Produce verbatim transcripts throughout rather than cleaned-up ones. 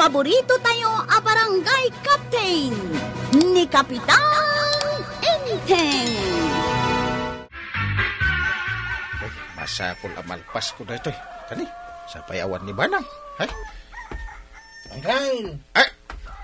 paborito tayo a barangay captain, ni Kapitan Enteng. Ay, masapul a malpasko daytoy. Kani, sapay awan ni Banang. Ay? Angkel! Ay!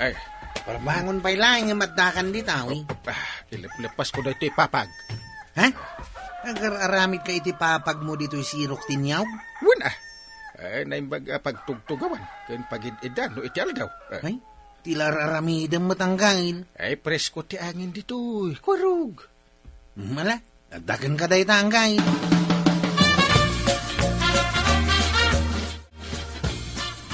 Ay! Parbangon pay laeng nga maddakan dita, uy. Ah, ileplepasko daytoy papag. Ha? Agar-aramidka iti papagmo ditoy sirok ti niyawg? Wen, ah. Ay, naimbag a pagtugtugawan ken pagid-idan no iti aldaw. Eh. Ay, ti la ar-aramidem met, Angkel. Ay, presko ti angin ditoy. Kurog. Hmm, ala, adda kenka dayta, Angkel.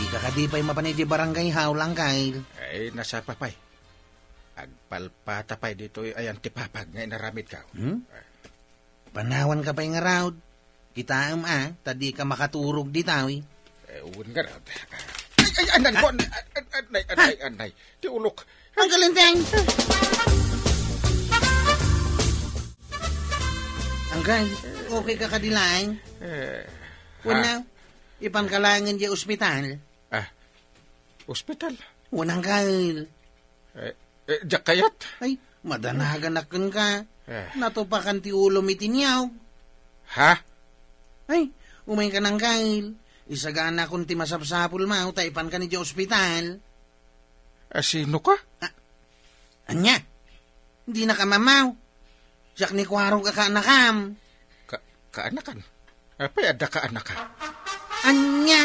Dika kadi pay mapan idiay barangay hall, Angkel? Ay, nasapa pay. Agpalpata pay ditoy ayan ti papag nga inaramidko. Hmm? Panawanka pay ngarud. Kitaem a, ta dika makaturog dita, uy. Eh, wen ngarud. Ay, ay, anay, anay, anay, anay, anay. Ti ulok. Angkel Enteng! Angkel, okay ka kadi laeng? Eh, wen, ha? Ipanka laeng idiay ospital. Ah, ospital? Wen, Angkel. Eh, eh, diak kayat? Ay, madanaganak kenka. Eh. Natupakan ti ulom iti niyawg. Ha? Ay, umayka, Angkel. Isaganakon ti masapsapulmo, ta ipankan idiay ospital. A, sino ka? Ah, ania? Dinaka mamaw. Siak ni Kuarog a kaanakam. Ka-, kaanakan? Apay adda kaanaka? Ania?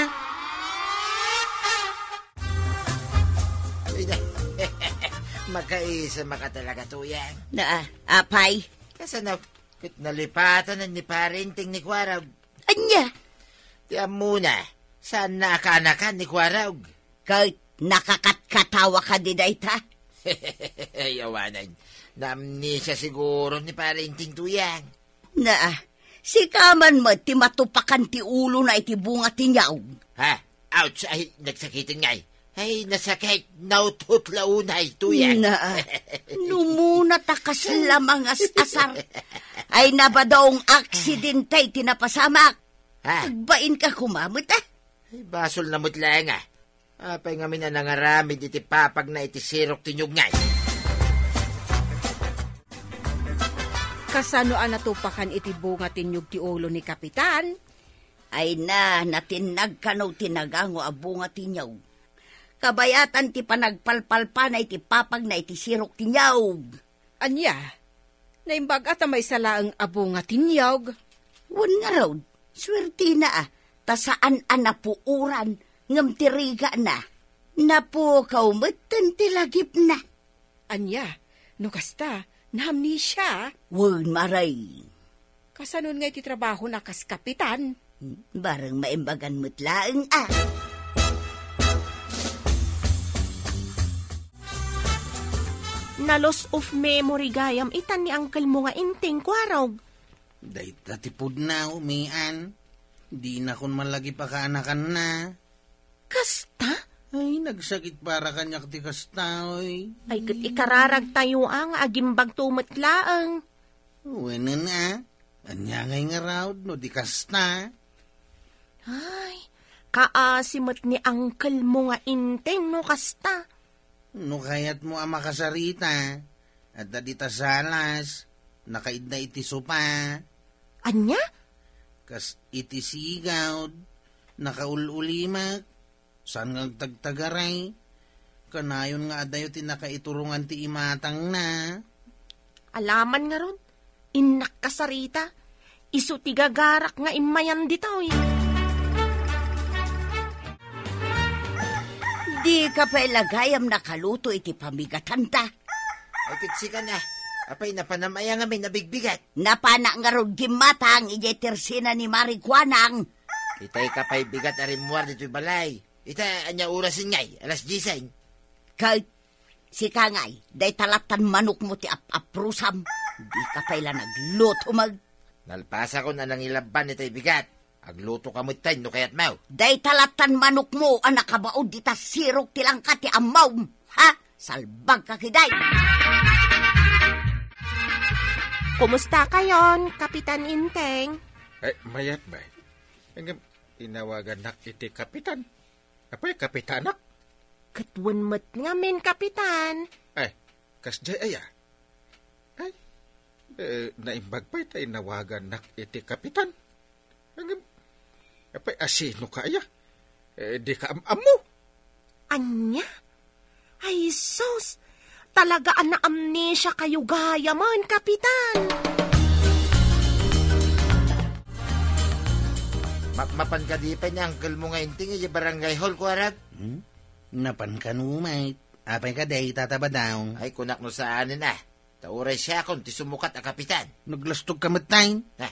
Makaisem ka talaga, Tuyang. Naa, apay? Kasano, ket nalipatan ni Pare Enteng ni Kuarog. Ania? Ti ammona, saanna a kaanakan ni Kuarog. Ket nakakatkatawa kadi dayta? Ay, awanen. Naamnesia siguro ni Pare Enteng, Tuyang. Naa, sika man met ti matupakan ti ulona iti bunga ti niyawg. Ha? Ouch! Ay, nagsakiten ngay. Ay, nasakit. Nauthot la unay, Tuyang. Naa, no umuna ta kasla mangas-asar. Ay, nabadaong aksidente ti napasamak. Ha? Agbainka koma met, a? Ay, basolna met laeng, a. Apay ngamin a nangaramid iti papagna iti sirok ti niyawg ngay? Kasano a natupakan iti bunga ti niyawg ti ulo ni Kapitan? Ay na, natinnag kano ti nagango a bunga ti niyawg. Kabayatan ti panagpalpalpana iti papagna iti sirok ti niyawg. Ania? Naimbag a ta maysa laeng a bunga ti niyawg? Wen ngarud, suertina a, ta saan a napuoran, ngem ti rigana, napukaw metten ti lagipna. Ania? No kasta, naamnesia? Wen, maray. Kasanon nga iti trabahona kas kapitan? Bareng maimbagan met laeng, a. Na-loss of memory gayam itan ni angkelmo nga Enteng, Kuarog. Dayta ti pudno, Mian. Dinakon malagip a kaanakanna. Kasta? Ay, nagsakit para kaniak ti kasta, oy. Ay, ket ikararagtayo a nga agimbagto met laeng. Wenen a, ania ngay ngarud no di kasta? Ay, kaasi met ni angkelmo nga Enteng no kasta. No kayatmo a makasarita, adda dita salas, nakaidda iti sopa. Ania? Kas iti sigawd, nakaul-ulimek, saan nga agtagtagaray. Kanayon nga adayo ti nakaiturongan ti imatangna. Alaman ngarud, innak kasarita, isu ti gagarak nga immayan ditoy. Dika pay la gayam nakaluto iti pamigatanta. Ay, ket sika na. Apay, napanam aya ngamin a bigbigat? Napanak ngarud gimmatang idiay tersina ni Mari Kuanang. Itay ka pay bigat a rimmuar ditoy balay. Ita, ania orasen ngay? Alas diesen. Ket sika ngay, dayta lattan manokmo ti ap-aprusam. Dika pay la nagluto met. Nalpasakon a nangilabban itay bigat. Aglutoka metten no kayatmo. Dayta lattan manokmo a nakabaud dita sirok ti langka ti ammom. Ha? Salbagka ketdi. Kumusta kayon, Kapitan Enteng? Ay, mayat, bay. Ngem, inawagannak iti kapitan. Apay, kapitanak? Ket wen met ngamin, Kapitan. Ay, kasdiay aya? Ay, eh, naimbag pay ta inawaganak iti Kapitan. Ngem, apay, asino ka aya? Eh, di ka am-ammo? Ania? Ay, sus! Talaga a naamnesia kayo gayam, Kapitan! Ma-, mapan kadi pay ni uncle mo nga inting iti barangay hall, Kuarag? Hmm? Napan kano met. Apay kadi, Tata Badaw? Ay, kunak no saanen a. Ta uray siakon ti sumukat a kapitan. Naglastog ka met, tay? Ha?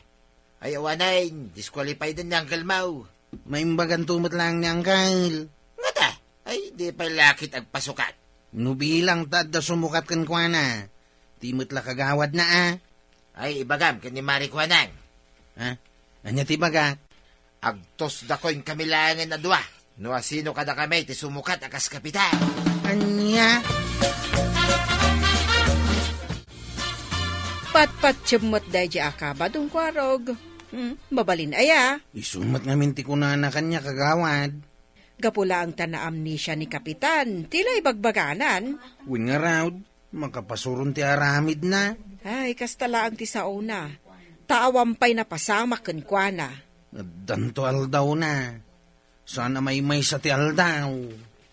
Ay, awanen, disqualified ni Uncle Mau. Maimbaganto met laeng ni Uncle. Ngata? Ay, di pay lakit agpasukat. No bilang ta adda sumukat kenkuana, ti met la kagawadna a. Ay, ibagam ken ni Mari Kuanang. Ha? Ania ti ibagak? Agtusdakoy kami laengen a dua. No asino kadakami ti sumukat a kas kapitan. Ania? Patpatiem met daydi a kabadong, Kuarog. Hmm, mabalin aya? Isu met ngamin ti kunana kaniak, kagawad. Gapu laeng ta naamnesia ni Kapitan, ti la ibagbaganan. Wen ngarud, makapasuron ti aramidna. Ay, kasta laeng ti saona. Ta awan pay napasamak kenkuana. Addanto aldawna. Saan a maymaysa ti aldaw.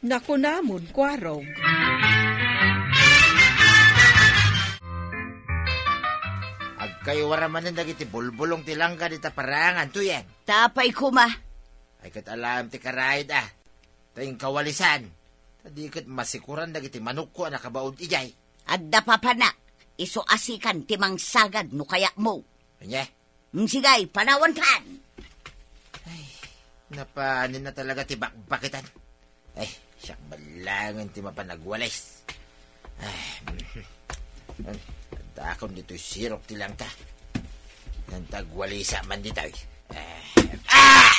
Nakunamon, Kuarog. Agkayuara manen dagiti bulbulong ti langka dita paraangan, Tuyeng. Apay koma? Ay, ket alaem ti karaid a. Ta inkawalisan. Ta di ket masikuran dagiti manokko a nakabaud idiay. Adda papanak, isu a sikan ti mangsagad no kayatmo. Ania? Mm, sige, panawankan! Ay, napanen na talaga ti bakbakitan. Ay, siak man laengen ti mapan agwalis. Ay, mm, adda akon ditoy sirok ti langka. Nagtagwalisa man ditoy. Ay, ah!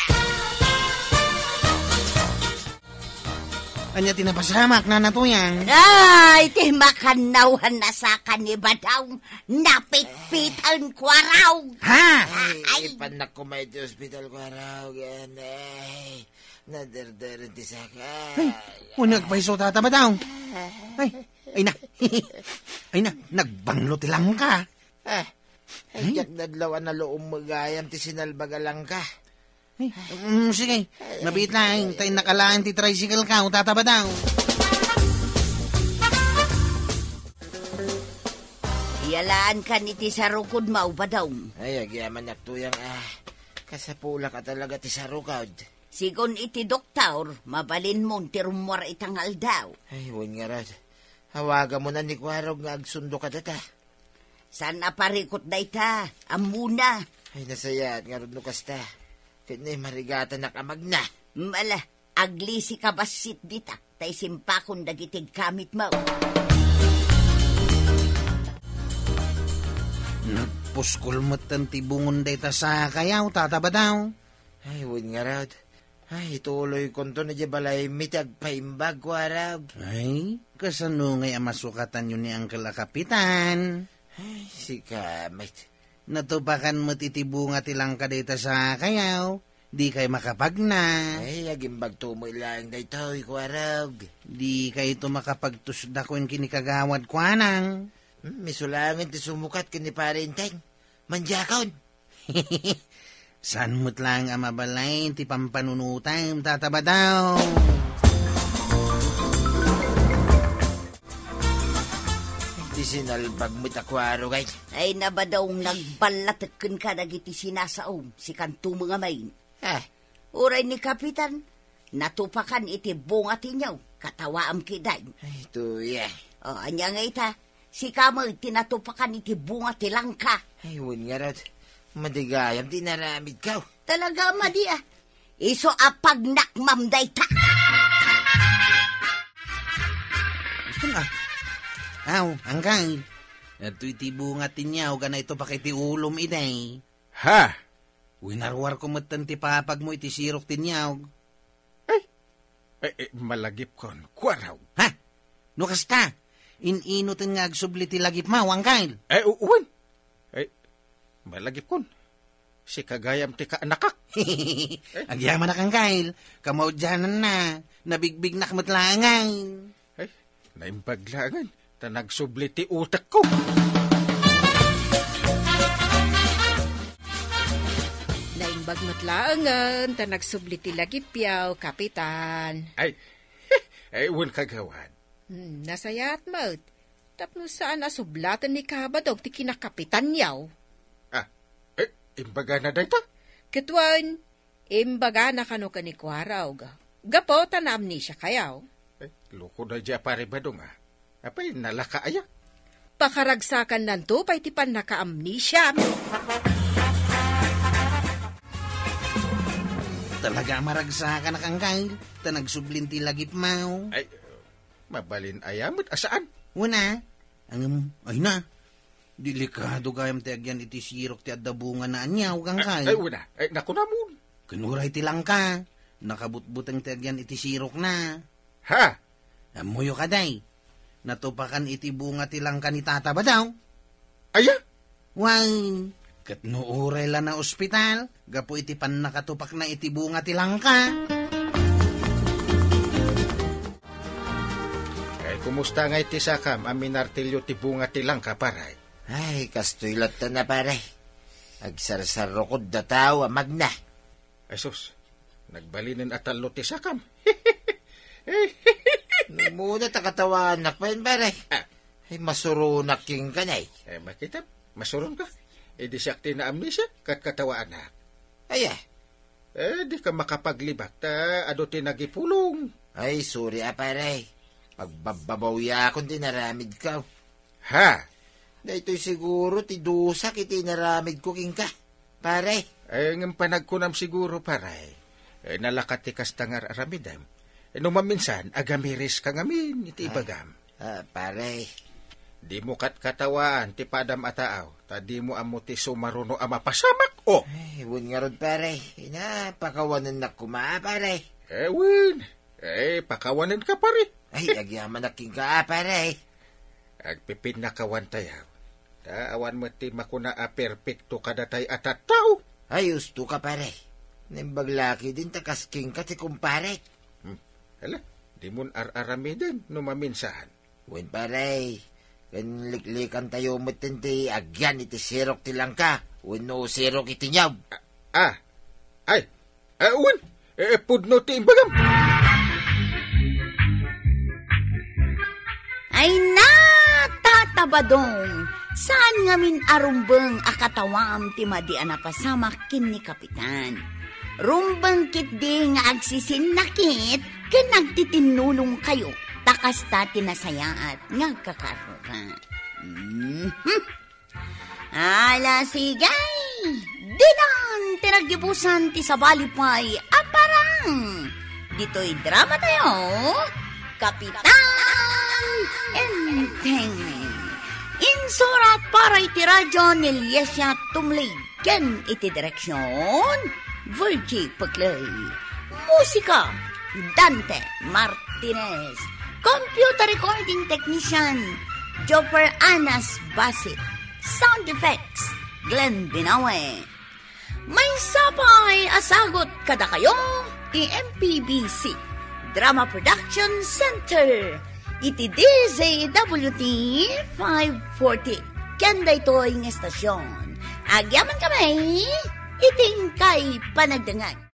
Ania ti napasamak, Nana Tuyang? Ay, ti makannawan a saka ni Badong, napitpitan, Kuarog. Ha? Ay, ay. Ipannak koma iti ospital, Kuarog. Ay, naderderen ti saka. Ay, wen nagpaiso, Tata Badong. Ay, ay na. Ay na, nagbanglo ti langka. Ah, ay, ay, diak nadlaw a naluom gayam ti sinalbag a langka. Ay, mm, sige. Ay, mabiit ay, laeng, ay, ta innak alaen ti tricycle ka, o Tata Badong. Iyalaankan iti sarukod, Mau Badong. Ay, agyamanak, Tuyang, ah. Kasapulak a talaga ti sarukod. Sigun iti doktor, mabalinmon ti rummuar ita nga aldaw. Ay, wen ngarud. Awagamon a ni Kuarog nga agsundo kadata. Saan a parikut dayta, ammona. Ay, nasayaat ngarud no kasta. Ket nay marigatanak a magna. Mm, ala, aglisi ka bassit dita, ta isimpakon dagiti gamitmo. Nagpuskol metten ti bungon dayta sakayaw, Tata Badong. Ay, wen ngarud. Ay, ituloykonto idiay balaymi ti agpaimbag, Kuarog. Ay, kasano ngay a masukatanyo ni Uncle a Kapitan? Ay, sika met. Natupakan met iti bunga ti langka dayta sakayaw. Dikay makapagna. Ay, agimbagto met laeng daytoy, Kuarog. Dikayto makapagtusda ken kini Kagawad Kuanang. Hmm, isu laengen ti sumukat ken ni Pare Enteng. Mandiakon. Saan met laeng a mabalin ti pampanunotem, Tata Badong? Ti sinalbag met a Kuarog ay. Ay, na, Badong, nagballatek kenka dagiti sinasaom, sikanto met ngamin. Ah. Uray ni Kapitan, natupakan iti bunga ti niyog, katawaam ketdi. Ay, Tuyang. O, ania ngay ita? Sika met ti natupakan iti bunga ti langka. Ay, wen ngarud. Madi gayam ti inaramidko. Talaga, madi a. Isu a pagnakmam dayta. Gusto nga. Aw, Uncle. Adtoy ti bunga ti niyog a naitupak iti ulom idi. Ha? Winaruarko metten ti papagmo iti sirok ti niyog. Ay, ay, ay, malagipkon, Kuarog. Ha? No kasta, in-inoten nga agsubli ti lagipmo, Uncle? Ay, u-, wen. Ay, malagipkon. Sika gayam ti kaanakak. Agyamanak, Angkel. Kamaudiananna. Nabigbignak met laengen. Ay, naimbag laengen. Ta nagsubli ti utekko. Naimbag met laengen ta nagsubli ti lagipyo, Kapitan. Ay, ay, wen kagawad. Hmm, nasayaat met. Tapno saan a sublaten ni Kabadong ti kinakapitanyo. Ah, eh, imbagana dayta? Ket wen, imbagana kano ken ni Kuarog. Gapu ta naamnesiakayo. Eh, loko daydi a pare Badong, ah. Apay, nalaka aya? Pakaragsakannanto pay ti pannakaamnesiam. Talaga a maragsakanak, Angkel, ta nagsublin ti lagipmo. Ay, mabalin aya met a saan? Wen a. Ngem, ay na. Delikado gayam ti agyan iti sirok ti adda bungana, aniaw, Angkel. Ay, wen a. Ay, nakunamon. Ken uray ti langka. Nakabutbuteng ti agyan iti sirokna. Ha? Ammoyo kadi, natupakan iti bunga ti langka ni Tata Badong. Aya? Wen, ket no uray la naospital, gapu iti pannakatupakna iti bunga ti langka. Ay, kumusta ngay ti sakam a minartilyo ti bunga ti langka, pare? Ay, kastoy latta na, pare. Agsarsarrukod da tao a magna. Ay sus, nagbalinen a tallo ti sakam. Numuna ta katawanak pay, pare. Ah. Ay, masuronak kenka, nay. Eh, makita, masuronka. Idi siak ti naamnesia, ket katawaanak. Aya? Eh, dika makapaglibak, ta adu ti nagipulong. Ay, sorry a, pare. Pagbabbabawiakon ti inaramidko. Ha? Daytoy siguro ti dusak iti inaramidko kenka, pare. Eh, ngem panagkunam siguro, pare. Eh, nalaka ti kasta nga ar-aramidem. Eh, no maminsan, agamiriska ngamin iti ibagam. Ah, pare. Dimo katkatawaan ti padam a taaw, ta dimo ammo ti sumaruno a mapasamak, oh! Ay, wen ngarud, pare. Ina, pakawanennak koma, pare. Eh, wen. Eh, pakawanenka, pare. Ay, agyamanak kenka, ah, pare. Agpipinnakawantayo. Ta awan met ti makuna a perpekto kadatay a tattao. Ay, usto ka, pare. Naimbag la ketdin ta kas kenka ti kumpare. Hmm. Hala, dimon ar-aramiden no maminsan. Wen, pare. Ken liklikantayo metten ti agyan iti sirok ti langka wenno sirok iti niyog. Ah, ah. Ay, Eh, wen, eh, pudno ti imbagam. Ay na, Tata Badong, saan ngamin a rumbeng a katawam ti madi a napasamak ken ni Kapitan. Rumbeng ketdi nga agsisinnakit ken agtitinnulongkayo, ta kasta ti nasayaat nga agkakarrura. Mhm. Ala, sige! Ditan ti naggibusan ti sabali pay a parang! Ditoy drama tayo, Kapitan Enteng. Insurat para iti radyo ni Liesia Tumlig ken iti direksyon, Virgie Peclay. Musika, Dante Martinez. Computer recording technician, Jopper Anas Basit. Sound effects, Glenn Binawe. Maysa pay a sagut kadakayo ti M P B C Drama Production Center iti D Z W T five forty. Ken daytoy nga estasyon, agyaman kami iti inkay panagdengngeg.